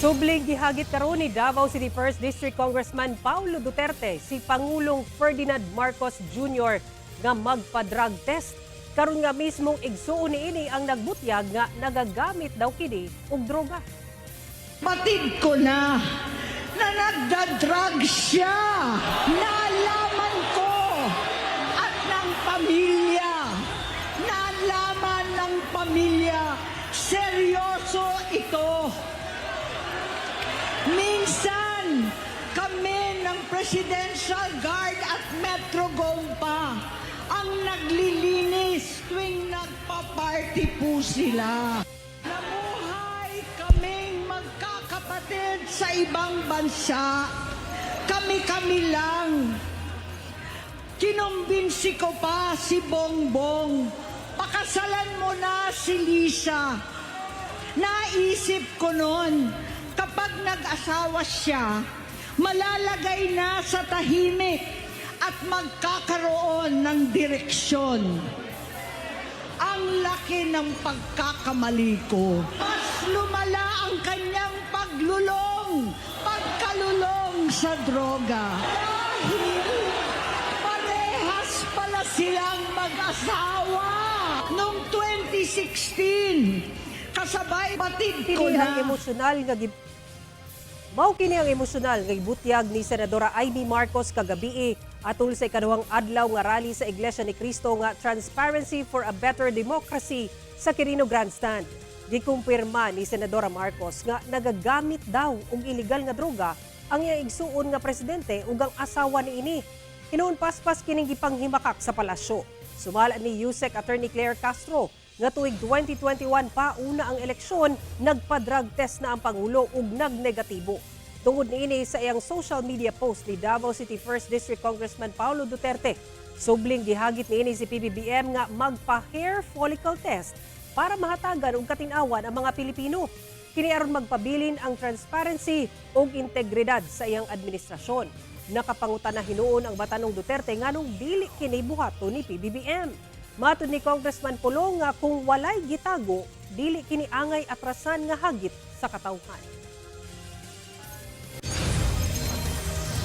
Subling gihagit karon ni Davao City 1st District Congressman Paulo Duterte si Pangulong Ferdinand Marcos Jr. nga magpa-drug test. Karon nga mismong igsuon niini ang nagbutyag nga nagagamit daw kini og droga. Batid ko na na nagda-drug siya. Nalaman ko at ng pamilya. Nalaman ng pamilya. Seryoso ito. Minsan, kami ng Presidential Guard at Metro Gompa ang naglilinis tuwing nagpa-party po sila. Namuhay kaming magkakapatid sa ibang bansa. Kami-kami lang. Kinumbinsi ko pa si Bongbong. "Pakasalan mo na si Lisa." Naisip ko noon, kapag nag-asawa siya, malalagay na sa tahimik at magkakaroon ng direksyon. Ang laki ng pagkakamali ko. Mas lumala ang kanyang paglulong, pagkalulong sa droga. Dahil parehas pala silang mag-asawa. Noong 2016, kasabay batid ko Kini ang na. Emosyonal nga Mao kini ang emosyonal nga gibutyag ni Senadora Imee Marcos kagabii atol sa ikaduhang adlaw nga rally sa Iglesia ni Cristo nga Transparency for a Better Democracy sa Quirino Grandstand. Gikumpirma ni Senadora Marcos nga nagagamit daw og illegal nga droga ang iyang igsuon nga presidente ug ang asawa niini. Hinuon paspas kining gipanghimakak sa palasyo. Sumala ni Usec Attorney Claire Castro nga tuig 2021 pa una ang eleksyon, nagpa-drug test na ang pangulo ug nagnegatibo. Tungod niini sa iyang social media post ni Davao City 1st District Congressman Paulo Duterte, subling gihagit niini si PBBM nga magpa-hair follicle test para mahatagan og katin-awan ang mga Pilipino. Kini aron magpabilin ang transparency ug integridad sa iyang administrasyon. Nakapangutana hinuon ang batanong Duterte nganong dili kini buhaton ni PBBM. Matud ni Congressman Pulong nga kung walay gitago, dili kini angay atrasan nga hagit sa katawhan.